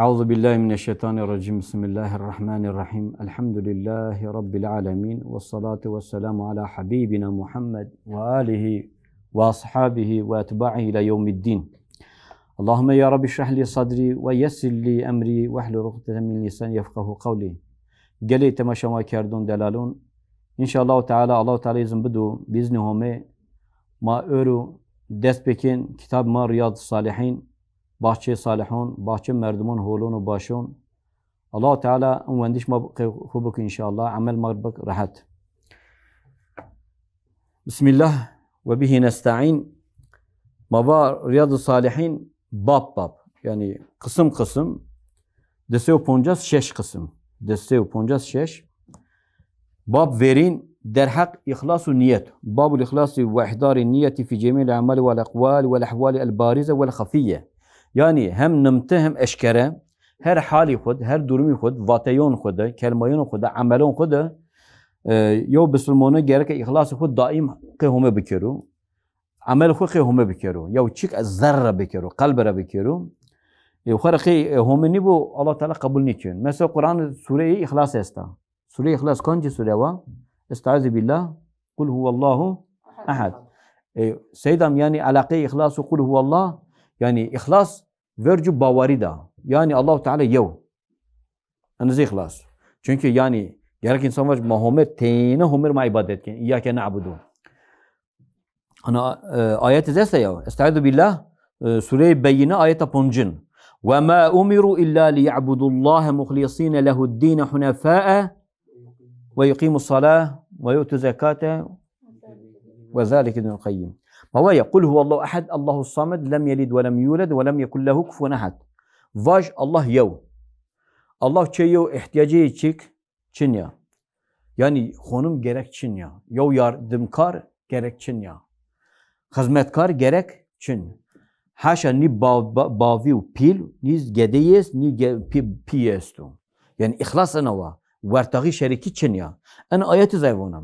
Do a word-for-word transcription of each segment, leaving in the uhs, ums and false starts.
أعوذ بالله من الشيطان الرجيم. بسم الله الرحمن الرحيم. الحمد لله رب العالمين. والصلاة والسلام على حبيبنا محمد وآله وأصحابه وأتباعه إلى يوم الدين. اللهم يا رب اشرح لي صدري ويسر لي أمري واحلل عقدة من لساني يفقهوا قولي. Gelê temaşevakerdan delalon, înşallahu teala, Allahu Teala izin bido, biizni Homê, ma êro dest pêkên kitab ma Riyad Salihîn, Bahçe Salihon, Bahçe Merdumon Holon û Başon. Allahu Teala in wendiş ma xwe bik înşallah, emel ma bik rehet. Bismillah ve bihi nesta'in. Ma va Riyad Salihîn bab bab. Yani kısım kısım. Di sê û poncas şeş kısım. Di sê û poncas şeş. Bab verîn derheq îxlas û niyet. Babul îxlasi ve ihdarî niyeti fi cemîl emali vel eqwali vel ehwali el barize vel xafiyye. Yani hem nimte hem eşkere, her halî xwe, her durumî xwe, vateyon xwe de, kelmayon xwe de, emelon xwe de, e, yew bisilmone gereke îxlasî xwe daîm qê Homê bikero. Emel xwe qê Homê bikero. Yew çik ez zerre bikero, qelbe re bikero. E, xwe re qê, e, Homê nîbo, Allah Teala qebul nîkin. Mesela Quran sureyê Îxlas esta. Sureyê Îxlas kancî sure wa? Estaizu billah. Kul huwallahu ehad. E, seydam yani alaqê Îxlas û Kul huwallah, yani Îxlas vercu bawarî da. Yani Allahu Teala yew. Enizî Îxlas. Çünkü yani gerek insan var, ma Homê têne Homê ma ibadet kin. İyyâke na'budu. Ana, e, ayet zeste ya. Estaizu billah. E, Sure-i Beyyine ayeta poncin. Ve ma umiru illa liya'budullaha muhlisine lehuddine hunefa'a ve yuqimus salah ve yu'tu zekate ve zalike dinul qayyim. Ma va ya, Kul huwallahu ehad, Allahu samed, lem yelid ve lem yulad ve lem yekun lehu kufuven ehad. Vaj, Allah yew. Allah çê yew, ihtiyacê çik çin ya. Yani xonum gerek çin ya. Yew yardimkar gerek çin ya. Xizmetkar gerek çin. Haşa nî ba-, ba-, bavî û pîl, nî gedeyê est, nî ge-, pî-, pîyê esto. Yani îxlas ena wa. Wertaxî şerîkî çin ya. En ayetî zay vona.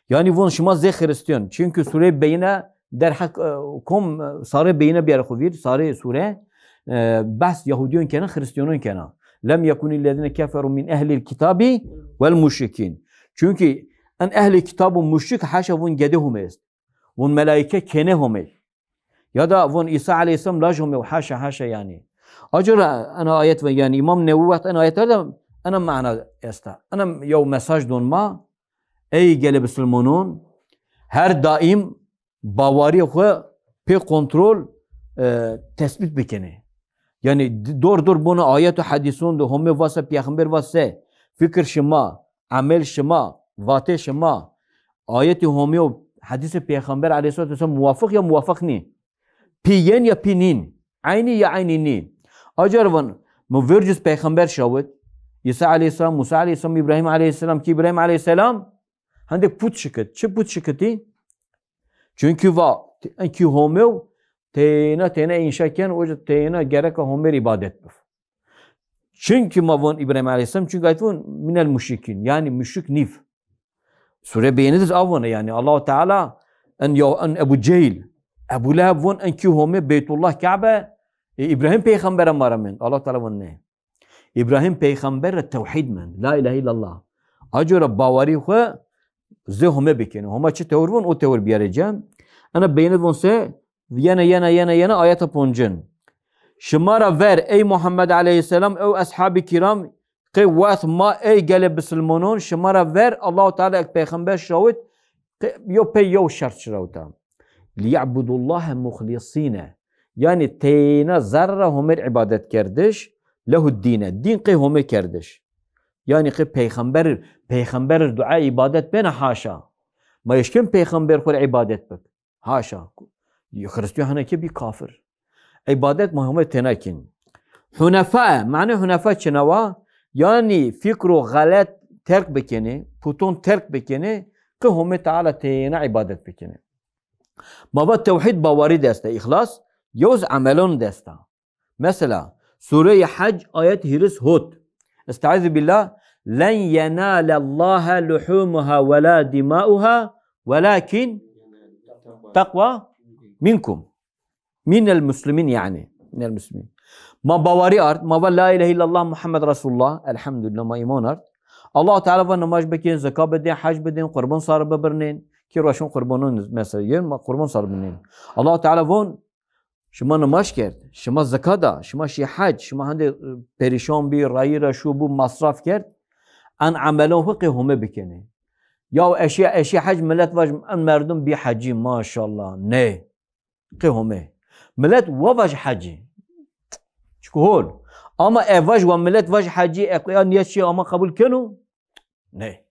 Yani von şima zê Xiristiyan. Çünkü sure Beyyine derheq, e, kom, e, sarê Beyyine biyar xwe vîr, sarê sure, e, behs Yahudiyon kene, Xristiyanon kene. Lem yekunillezine keferu min ehlil kitabi vel muşrikin. Çünkü en ehli kitab û muşrik haşa vun gedê Homê est. Vun melaike kêne Homê. Ya da vun İsa aleyhisselam laj Homê, haşa, haşa yani. Acaba ana ayet ve yani İmam Nevevi wext ana ayet de ana mana esta. Ana yew mesaj don ma, ey gelê bisilmanon, her daim bawarî xwe pê kontrol, e, tespît bikene. Yani d-, dor dor bona ayet û hedîson de Homê vase, peyxember vase, fikir şima, emel şima, vatê şima, ayetê Homê û hedîsê peyxember aleyhissalatu vesselam muwafiq ya muwafiq nî? Pî yên ya pî nîn? Eynî ya eynî nî? Acar van, mi vercus peyxember şawit, İsa aleyhisselam, Musa aleyhisselam, İbrahim aleyhisselam, ki İbrahim aleyhisselam hendek put şikit. Çi put şikitî? Çünkü va, enkî Homew têna, têna înşa ken, o jî têna gereka Homer îbadet bif. Çünkü ma von İbrahim aleyhisselam, çünkü ayet von minel muşrikîn, yani müşrik nîv. Sure Beyyine de avone, yani Allahu Teala en ya, en Ebu Cehil, Ebu Leheb von enkî Home Beytullah Kabe, e, İbrahim peyxembere ma re min. Allahu Teala von ne. İbrahim peyxember re tewhîd mend. La ilahe illallah. Acora bawerî xwe zê Home bikene. Homa çi tewr von, o tewr biyare cem. Ana Beyyine von se, yene, yene, yene, yene, ayeta poncin. Şima ra ver, ey Muhammed aleyhisselam, ew eshabî kiram, qê wext ma, ey gelê bisilmanon, şima ra ver, Allahu Teala ek peyxember şawit, qê yo pey yo şert şirawta. Liya'budullahe muhlisîne. Yani têna zerra Homer ibadet kerdiş, lehu dîne. Dîn qê Homer kerdiş. Yani qê peyxember, peyxember dua ibadet bena, haşa. Ma eşkin peyxember xwe ibadet bik. Haşa. Xristiyan hene ki bir kafir. İbadet Muhammed têna kin. Hunefa, mane hunefa çinawa? Yani fikro xelet terk bikene, puton terk bikene, ki Homer Teala têna ibadet bikene. Ma va tewhid bawarî deste, îxlas, yoz emelon desta. Mesela, Sure-i Hac ayet hîris hot. Estaizu billah. Len yenale Allahe luhumuha ve la dimauha velakin takva minkum. Minel muslimin yani. Minel muslimin. Ma bawarî ard, ma va la ilahe illallah Muhammed Resulullah, elhamdülillah, ma îman ard. Allahu Teala va nimaj bikin, zeka bidin, hec bidin, qurbon sare bibirnên, ki roşun qurbonon mesela, yên ma qurbon sare bibirnên. Allahu Teala von, şima nimaj kerd, şima zeka da, şima şî hec, şima hende, e, perîşan bî, rayî re şû bû, masraf kerd, en emelon xwe qê home bikenê. Ya eşî, eşî hec, millet vaj, en merdum bî hecî, maşallah, ne. Qê home. Millet wa vaj hecî. Çiku hol. Ama e vaj wa millet vaj hecî, e ya niyet şî ama qebul keno? Ne.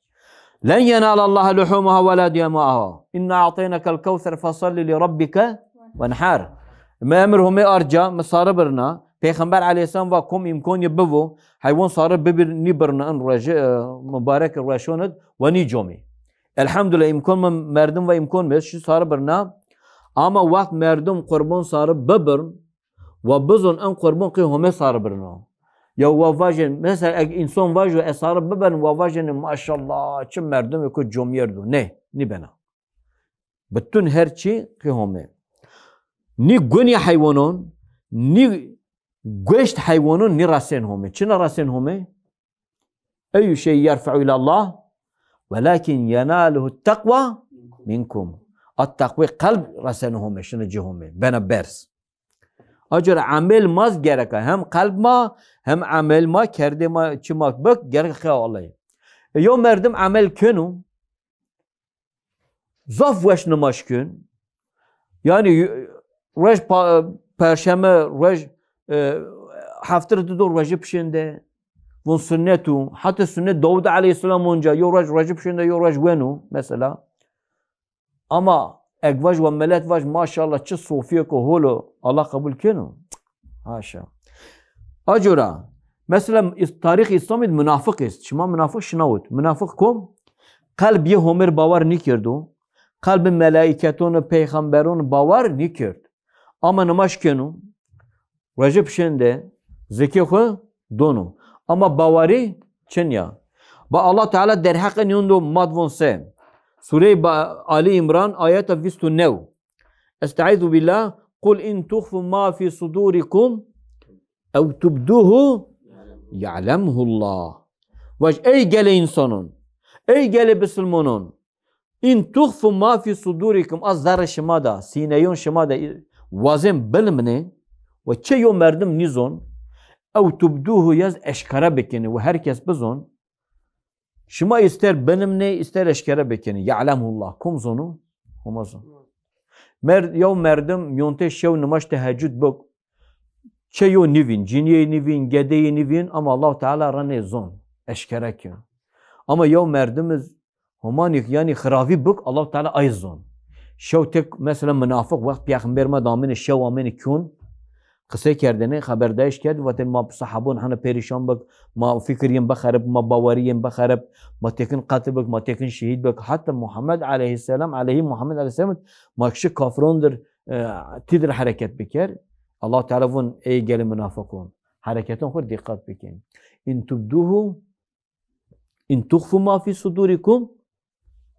Len yenala Allah luhumuha ve la dimauha. Inna a'taynakel kewser fesalli li rabbike wenhar. Me emir home arca, me sare birna. Peyxember aleyhisselam va kom îmkon ye bivo. Heywan sare bibir, nî birna en rueji, e, mübarek rueşonid ve nî comî. Elhamdülillah, îmkon me merdim ve îmkon me, şi sare birna. Ama wext merdim qurbon sare bibirn, ve bizon en qurbon qê home sare birno. Ya ve vajin, mesela ek insan vajo e sare bibirn, ve vajin maşallah, çi merdimê ku comî yer do. Ne, nî bena. Bütün her çi qê home. Nî gunî heywanon, nî goşt heywanon, nî rasên home. Çi ne rasên home? Eyyü şey yerfe'u ilallah, velakin yenaluhu tekva minkum. A teqwê qelb resene home, şine cî home, bene berz. Acar emel maz gereka, hem qelb ma, hem emel ma, kerdê ma, çi ma bik, gerek xeya Allah'ı. E, yo merdim emel kenu, zaf weş nimaj kin. Yani, roj pa-, perşeme, roj, e, heftir dido rojê pişên de. Vun sunnet û, heta sunnet Dawud aleyhisselam onca, yo roj rojê pişên de, yo roj wenu, mesela. Ama ek vaj ve millet vaj, maşallah, çi sofiyeko holo, Allah kabul keno. Haşa. Acora, mesela, is-, tarîx Îslamî de munafik est. Şima munafik şinawit. Munafik kom? Qelb yê Homer bawer nîkirdo. Qelb melaîketon û peyxemberon bawer nîkird. Ama nimaj keno, rojê pişên de, zikê xwe dono. Ama bawerî çin ya. Ba Allah Teala derheqê nîyon do mat von se. Sûreyê ba-, Ali Îmran, ayeta vîst û new. Estaizu billah. Qul in tuxfu ma fi sudurikum ew tubduhu ya'lemhullah. Vaj, ey gelê însanon, ey gelê bisilmanon, in tuxfu ma fi sudurikum, a zerrê şima da, sîneyon şima da, wazên bilimnê, ve çi yo merdim nîzon, ew tubduhu, yaz eşkere bikinê, ve her kes bizon, şima ister bilimnê, ister eşkere bikinê. Ya'lemhullah. Kum zonu? Huma zon. Mer-, yew merdim yontê şew nimaj tehecud bik. Çe yo nivîn, ciniyê nivîn, gedeyê nivîn, ama Allahu Teala renê zon. Eşkere kin. Ama yew merdim iz homanik, yani xiravi bik, Allahu Teala ay zon. Şew tek, mesela, munafik wext peyxember ma damine şew amine kûn, qise kerdene, xeberdayîş kerd, vatin ma sahabon hene perîşan bik, ma fikir yên bixerib, ma bawerî yên bixerib, ma tekin qetil bik, ma tekin şehîd bik. Hatta Muhammed aleyhisselam, aleyhî Muhammed aleyhisselam, ma kişi kafirondir, e, tîdir hereket biker. Allah Teala vun, ey gelê munafiqon, hereketon xwe dîqat bikin. In tubduhu, in tuxfu ma fi sudurikum,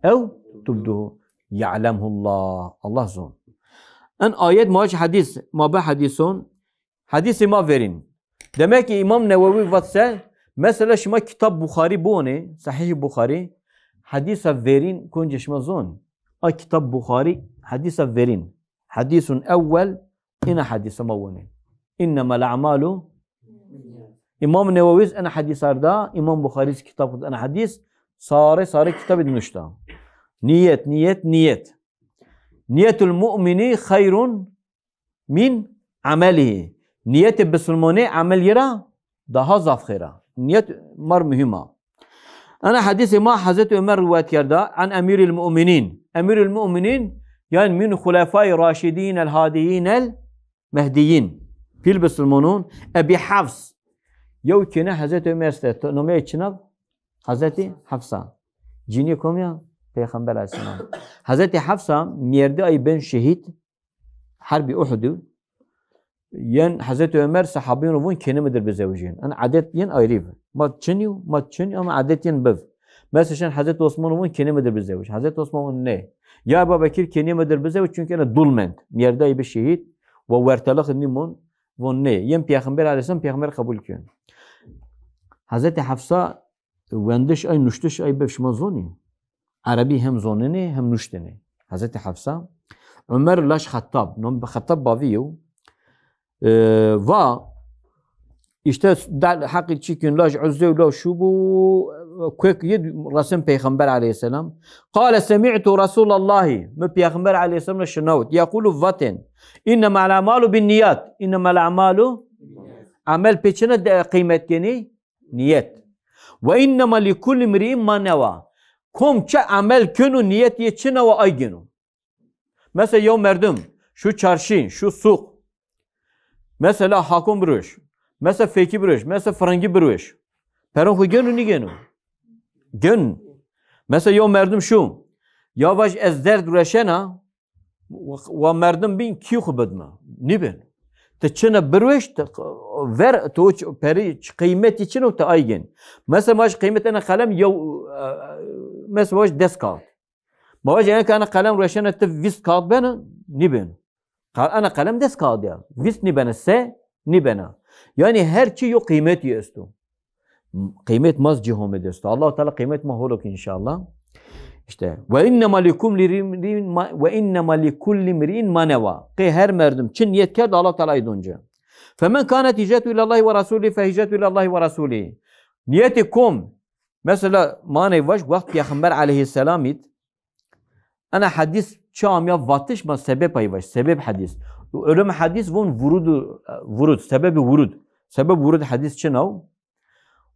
ew tubduhu, ya'lemhullah. Allah zon. En ayet ma hadis, ma be hadison, hadisê ma verîn. Demek ki Îmam Newewi vat se, mesela şima kitab Buxarî bone, Sahih Buxarî, hadisa verîn koncê şima zon. A kitab Buxarî, hadisa verîn. Hadisun ewwel, ina hadisa ma wone. Innemel a'malu. Îmam Newewi ina hadisar da, Îmam Buxarî kitab ina hadis, sare sare kitabê nuşta. Niyet, niyet, niyet. Niyetul mu'mini xeyrun min amelihi. Niyetê bisilmonê emel yê ra daha zaf xêr a. Niyet mar muhim a. Ana hadîsê ma Hezretî Ömer rivayet kerda, an Emîril Mu'minîn. Emîril Mu'minîn, yani min Xulefai Raşidîn el Hadiyîn el Mehdiyîn. Pîl bisilmonûn, Ebî Hefs. Yew kêne Hezretî Ömer este, to-, nomeyê çi nav? Hezretî Hefsa. Cinî kom ya? Peyxember aleyhisselam. Hezretî Hefsa, miyerdî ay bên şehîd, Herbî Uhudû, yên Hezretî Ömer sehabîn ro vûn kênê mi dir bizewicîn. En edet yên ayrî bi. Ma çin yû, ma çin yû, ama edet yên biv. Mesela şen Hezretî Osman vûn kênê mi dir bizewic. Hezretî Osman vûn ne. Ya Ebu Bekir kênê mi dir bizewic, çünkü ene dulmend. Miyerdayî bi şehîd ve wertelix nîmon. Von nê. Yên Pêxember aleyhisselam Pêxember qebûl kirin. Hezretî Hefsa wendiş ay, nuştiş ay bev şima zonî. Erebî hem zoninê hem nuştinê. Hezretî Hefsa. Ömer laj Xettab. Nom bi Xettab bavî yew. Ee, va, işte, dal heqî çikin laj Uzze û laj şu bu, kuek yid rasim Peyxember aleyhisselam. Qale semi'tu Resulallahi. Mi Peyxember aleyhisselam şinawt. Yaqulu vatin. İnnemel a'malu bin niyat. İnnemel a'malu. Amel pê çine de qiymet geni? Niyet. Ve innema li kulli mri'in ma newa. Kom çi amel keno niyet ye çi newa ay geno. Mesela yew merdim, şu çarşî, şu sûq. Mesela hakon birweş. Mesela fêkî birweş. Mesela firingî birweş. Peron xwe geno nîgeno? Gen. Mesela yew merdim şu. Ya vaj ez derd reşena, wa merdim bin kî xwe bidme. Nîbin. Te çine birweş, te ver, te o ç-, perî ç-, qiymetî çin û te ay gen. Mesela vaj qiymet ene qelem yew, e, e, mesela vaj des kağıt. Ma vaj ene kane qelem reşene te vîst kağıt bene, nîbin. Ka-, ene qelem des kağıt ya. Vîst nîbene, se nîbene. Yani her çi yo qiymetî esto. Qiymet maz cihome desto. Allah Teala qiymet ma holok inşallah. İşte ve innema li kulli mri'in ma, ve innema li kulli mri'in ma newa. Qê her merdim çi niyet kerd Allah Teala donce. Femen kanet hicretu ilallahi ve rasuli fe hicretu ilallahi ve rasuli. Niyeti kom. Mesela mane vaş waqt Peyxember aleyhisselam it. Ana hadis çi amiya vatiş ma sebep ay vaş. Sebep hadis. Ölüm hadis von vurudu, vurud. Sebebi vurud. Sebep vurud hadis çi nav?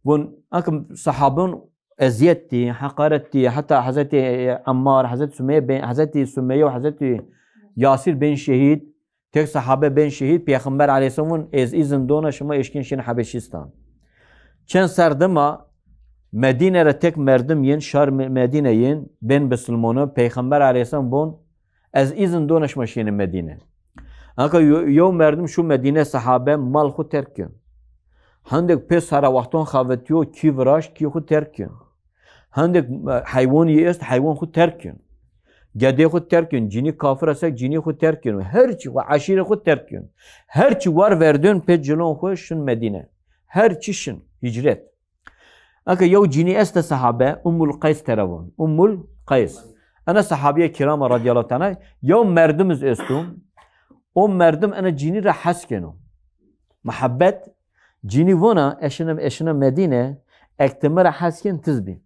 Von, akim sahabın eziyetti, hakaretti, hatta Hazreti Ammar, Hazreti Sümeyye ben, Hazreti Sümeyye ve Hazreti Yasir ben şehit, tek sahabe ben şehit, Peyxember aleyhisselam von, ez izin dona şima eşkin şin Habeşistan. Çend ser dima Medine re tek merdim yin, şar Me-, Medine yin, ben bisilmonu, Peyxember aleyhisselam von, ez izin dona şima şin Medine. Aka yo-, yo merdim şu Medine sahabe mal xu terk kin. Hendek pê sara wexton xavetiyo, kî viraşt, kî xu terk kin. Hendek, e, heywanî est, heywan xu terk kin. Gedê xu terk kin, cinî kafir esek, cinî xu terk kin. Her çi, ve eşîrê xu terk kin. Her çi war verdin pê cilon xu şin Medîne. Her çi şin, hicret. Eke yew cinî este sahabe, Ummul Qays terevon. Ummul Qays. Ene sahabiye kirama radiyallahu teala, yew merdim iz esto. O merdim ene cinî re hes keno. Muhabbet, cinî vona, eşine, eşine Medîne, ek ti mi re hes kin tiz bî.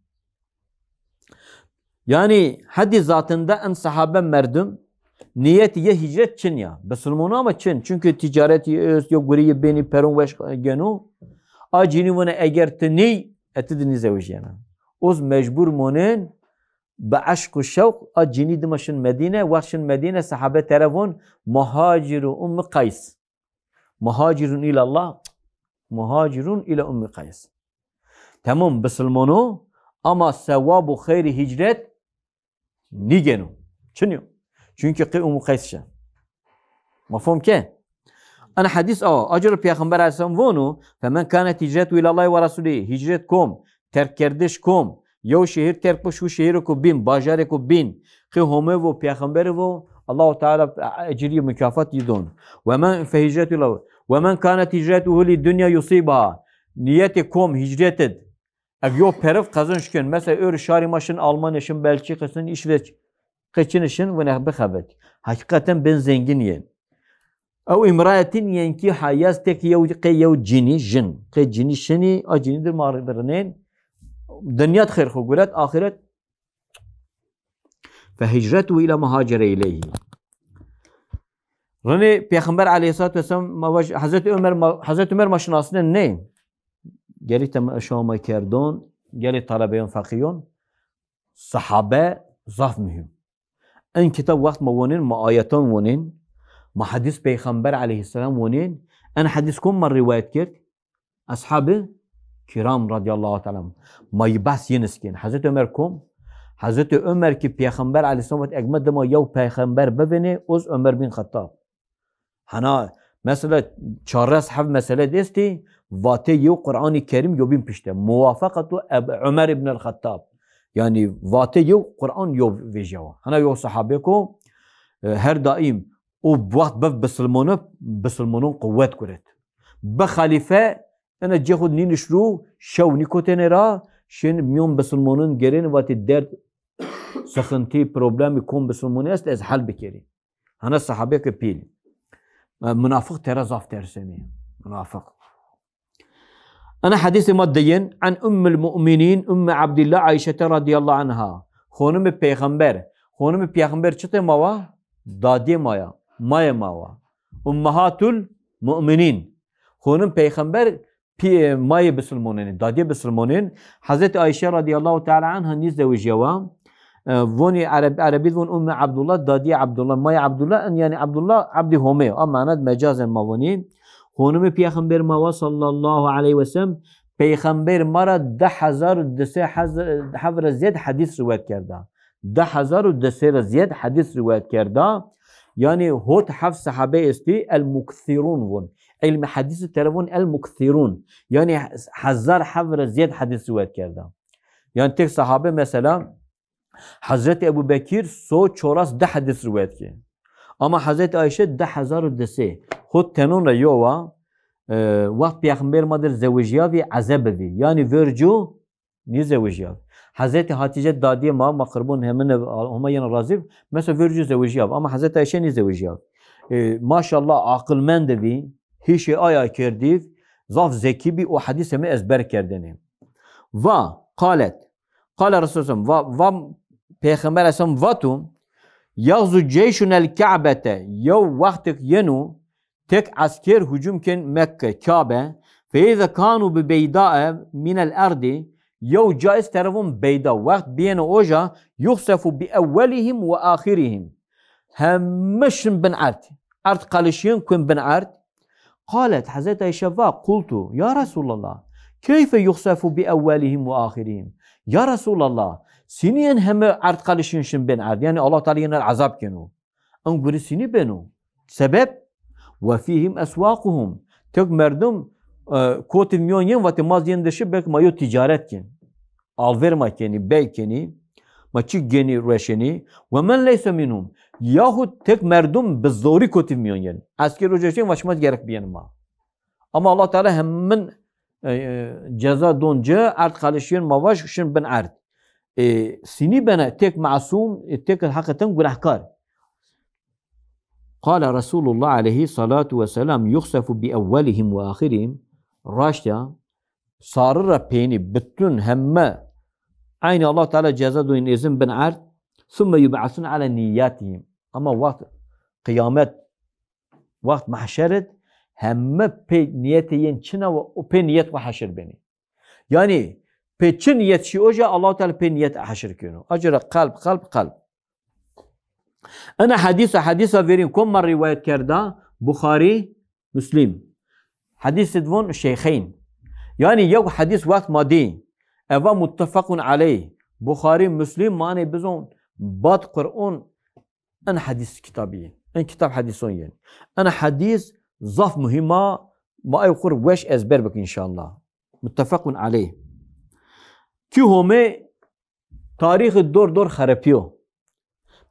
Yani, hedî zatinde en sahabe merdim, niyetî ye hicret çin ya. Bisilmonu ama çin. Çünkü ticaretî est, yo gurî ye bênî peron weş geno. A cinî vona eger ti nî, e ti dinî zewjiyena. Oz mecbur monin, bi eşq û şewq, a cinî dima şin Medîne, wext şin Medîne, sahabe terevon, muhacir û Ummi Qays. Muhacirun ilallah, muhacirun ila Ummi Qays. Tamam, bisilmano, ama sewab û xeyrî hicret nîgeno. Çin yo. Çünkü qê Ummi Qays şe. Mefhum ke? Ana hadis awa. Acır Peyxember aleyhisselam vonu, femen kanet hicretu ilallahi ve rasulî. Hicret kom, terk kerdiş kom, yew şehir terk bi şu şehirê ku bîn, bajarê ku bîn, qê Homê vo, Peyxemberê vo, Allahu Teala ecirî mukafat yî don. Ve men fe hicretu ila. Ve men kanet hicretuhu li dunya yusibuha. Niyetê kom hicret id. Eg yo periv qezinç kin. Mesela ör şarî ma şin Almanya, şin Belçika, şin İsveç. Qê çin şin, wene bixebet. Hakikaten bên zengin yên. Ew îmrayetin yên kî hayaz tek yew, qê yew cinî jin. Qê cinî şinî, a cinî dir ma rinên. Dinya xêr xwe guret, axiret. Fe hicretu ila ma hacere ileyhi. Rinê Peyxember aleyhissalatu vesselam, ma vaj-, Hazreti Ömer ma, Hazreti Ömer ma şinasine ne? Gelî te şama kerdon, gelî talebeyon, feqiyon. Sahabe zaf muhim. En kitab wext ma wonin, ma ayetan wonin, ma hadis Peyxember aleyhisselam wonin, en hadis kom ma rivayet kerd? Ashabi kiram radiyallahu teala anhum. Ma yi behs yin iskin. Hazreti Ömer kom? Hazreti Ömer ki Peyxember aleyhisselam vat, eg me dima yew peyxember bivêne, oz Ömer bin Xettab. Hana, mesela, çarres hev mesele destî, vatê yew Qur'anî Kerîm yo bin pişte. Muvafaqetu Eb-, Ömer ibn el-Xettab. Yani, vatê yew Qur'an yo vêjewa. Hana yo sahabe ko, e, her daim û wext bev bisilmone, bisilmonon quwet kuret. Bi xalîfe, ene cê xwe nîniş rû, şew nîkotêne ra, şên miyon bisilmonon gerên vatê derd, sıkıntı, problemî kom bisilmonê est, ez hel bikerî. Hana sahabeke pîl. E, munafiq tera zaf tersenî. Munafiq. Ana hadîsê ma diyin, an Ummul Mu'minin, Umme Abdillah Ayşete radiyallahu anha. Xonimê Peyxember. Xonimê Peyxember çi tê mawa? Dadiyê maya. Mayê mawa. Ummahatul Mu'minin. Xonim Peyxember pi-, mayê bisilmonên, dadiyê bisilmonên. Hezretî Ayşe radiyallahu teala anha nî zewijiya wa. E, vonî Ereb-, Erebî von Umme Abdullah, dadiyê Abdullah, mayê Abdullah, in yani Abdullah, Abdî Homê. A manat mecazen ma vonî. Xonimê Peyxember ma wa sallallahu aleyhi ve sellem, Peyxember ma ra deh hezar û du sê hez-, hevre ziyad hadîs riwayet kerda. Deh hezar û du sê re ziyad hadîs riwayet kerda. Yani hot heft sahabe êstî el-mukthirun von. Ilmi hadîsî tera von el-mukthirun. Yani hezar hevre ziyad hadîs riwayet kerda. Yani tek sahabe mesela Hezretî Ebu Bekir so çoras deh hadîs riwayet kir. Ama Hezretî Ayşe deh hezar û du sê. Xwe tenon re yo wa, e, wext Peyxember ma dir zewijiyavî ezeb bivî. Yani vercu nî zewijiyavî. Hezretî Hatice dadiyê ma, ma qirbon hemin ev, Homa yena razî, mesela vercu zewijiyav. Ama Hezretî Ayşe nî zewijiyav. E, maşallah aqilmend bî, hîşê aya kerdîv, zaf zekî bî, o hadîs hemî ezber kerdinê. Va, qalet, Qale Resulullah, va, va Peyxember Esam vatu, yaxzu ceyşun el Ka'bete, yew wextek yenu, tek esker hücum ken Mekke, Kabe, fe ize kanu bi beydae minel erdi, yew cayis terefon beyda, wext biyene oja, yuxsefu bi evvelihim ve ahirihim. Hemme şin bin erd. Erd qalişiyen kun bin erd. Qalet, Hezret Ayşe va, qultu, ya Resulallah, keyfe yuxsefu bi evvelihim ve ahirihim? Ya Resulallah, siniyen heme erd qalişiyen şin bin erd. Yani Allah Teala yener azab kenu. En guri sini benu. Sebep? Ve fihim eswaquhum. Tek merdum, e, kotin yon yen vate maz yen deşi belki ma yo ticaret kin. Alver ma kenî, bey kenî, ma çi genî rueşenî, ve men leyse minhum. Yahut tek merdum bi zorî kotî miyon yên. Esker roja şên ve şima gerek biyen ma. Ama Allah Teala hemin, e, e, ceza don ci, erd xalişiyên ma vaş şin bin erd. E, sinî bene tek masum, e, tek hakikaten günahkar. Qala Resulullah aleyhi salatu ve selam, yuxsefu bi evvelihim ve ahirihim. Raşt ya, sarı re peyni, bütün hemme, aynı Allah Teala ceza doyin ezin bin erd, thumme yub'asun ala niyyatihim. Ama wext kıyamet, wext mahşeret, hemme pê niyetê yên çina ve o pê niyet ve haşir beni. Yani, pê çi niyet şi oja, Allah Teala pê niyet haşir kenu. Acı re kalp, kalp, kalp. Ena hadîsa, hadîsa verîn kom ma rîwayet kerda? Buxarî, Muslim. Hadîs divon şeyxeyn. Yani yew hadîs wext ma dî. Eva muttefaqun aleyh. Buxarî, Muslim, manê bizon, bad Qur'an, en hadîs kitabî. En kitab hadîson yên. En hadîs zaf muhîma, ma ew xur weş ezber bik inşallah. Muttefaqun aleyh. Ki homê tarîxi dor dor xerepiyo.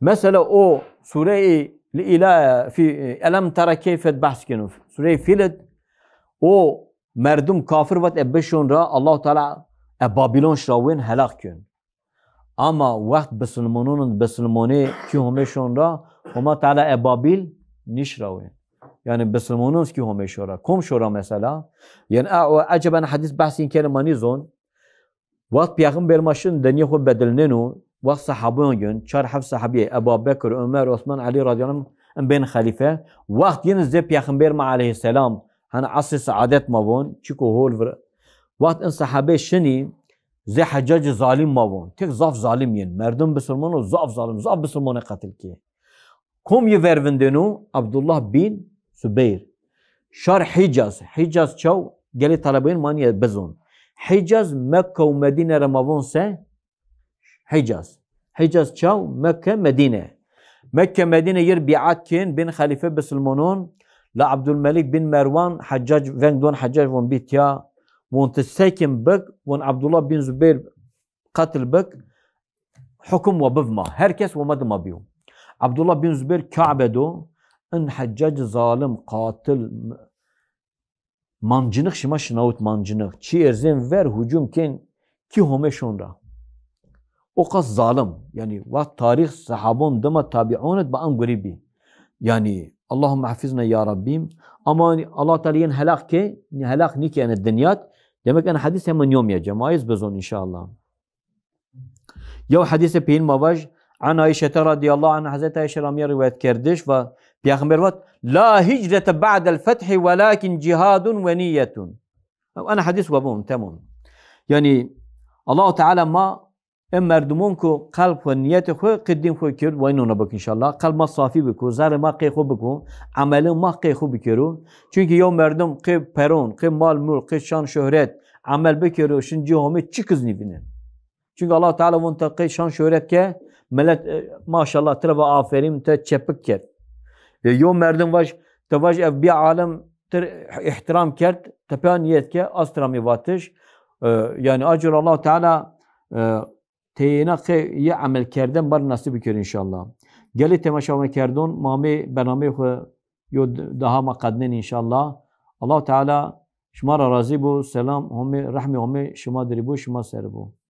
Mesela o sureyê li ila fi elem tera keyfet behs keno. Sureyê Fîl id o merdum kafir vat e bişon ra Allahu Teala e Babilon şrawên helak kön. Ama wext bisilmonon bisilmonê ki homê şon ra Homa Teala e Babil nişrawên. Yani bisilmonon ki homê şora. Kom şora mesela? Yani a, o eceben hadis behsin kelima nizon. Wext Peyxember ma şin deniyê xwe bedilneno, wext sahabiyan gön, çar heft sahabiyê, Eba Bekir, Ömer, Osman, Elî radiyallahu anh, em bên xelîfe, wext yin zê Peyxember ma aleyhisselam, hani asr-ı saadet ma von, çiko hol vir. Wext in sahabe şinî, zê Heccac zalim ma von. Tek zaf zalim yin. Merdum bisilmano zaf zalim, zaf bisilmane qetil ki. Kom yi vervindêno? Abdullah bin Zubeyr. Şar Hicaz. Hicaz çaw? Gelê talebeyên mani ye bizon. Hicaz Mekke û Medîne re ma von se? Hicaz. Hicaz çaw? Mekke, Medîne. Mekke, Medîne yir biat kên bin xelîfe bisilmonon. La Abdulmelik bin Merwan, Heccac, veng don Heccac von bîtiya. Von ti sekin bik, von Abdullah bin Zubeyr qetil bik. Hukum we bivma. Her kes we me dima biyo. Abdullah bin Zubeyr Kabe do. Heccac zalim, qatil, mancinik şima şinawit mancinik. Çi erzên ver hücum kên ki home şon ra. O qas zalim. Yani wa tarih sahabon dima tabi'un et ba an gurî bî. Yani Allahümme hafizna ya Rabbim. Ama Allah Teala yen helak ke, helak nike yani dinyat. Demek en hadis hemen yom ya cemayiz bezon inşallah. Yew hadîsê pêyin ma vaj, an Ayşete radiyallahu anha, Hazreti Ayşe ramiye rivayet kerdiş ve Peygamber vat, "La hicrete ba'del fethi velakin cihadun ve niyetun." Ana hadîs ve bun, tamam. Yani Allahu Teala ma em merdumon ku qalb xwe, niyetê xwe, qê din xwe kir, ve inona bik inşallah. Qalb ma safî biko, zerê ma qê xwe biko, amelin ma qê xwe bikiro. Çünkü yew merdum qê peron, qê mal mülk, qê şan şöhret, amel bikiro, şin cî homê çi kiz nîvîne. Çünkü Allah Teala von te qey şan şöhret ke, millet, e, maşallah, tira ve aferin, te çepik kerd. E, yo merdim vaj, te vaj ev bi alim tir ihtiram kerd, te pê niyet ke, az tira mi vatiş. E, yani acur Allah Teala, e, teyna qey ye amel kerden bar nasip bikir inşallah. Gelî temaşa me kerdon, ma me bernameyê xwe yo d-, daha ma qednên inşallah. Allah Teala şima ra razî bu, selam, homê, rehmê homê şima dirî bu, şima ser bu.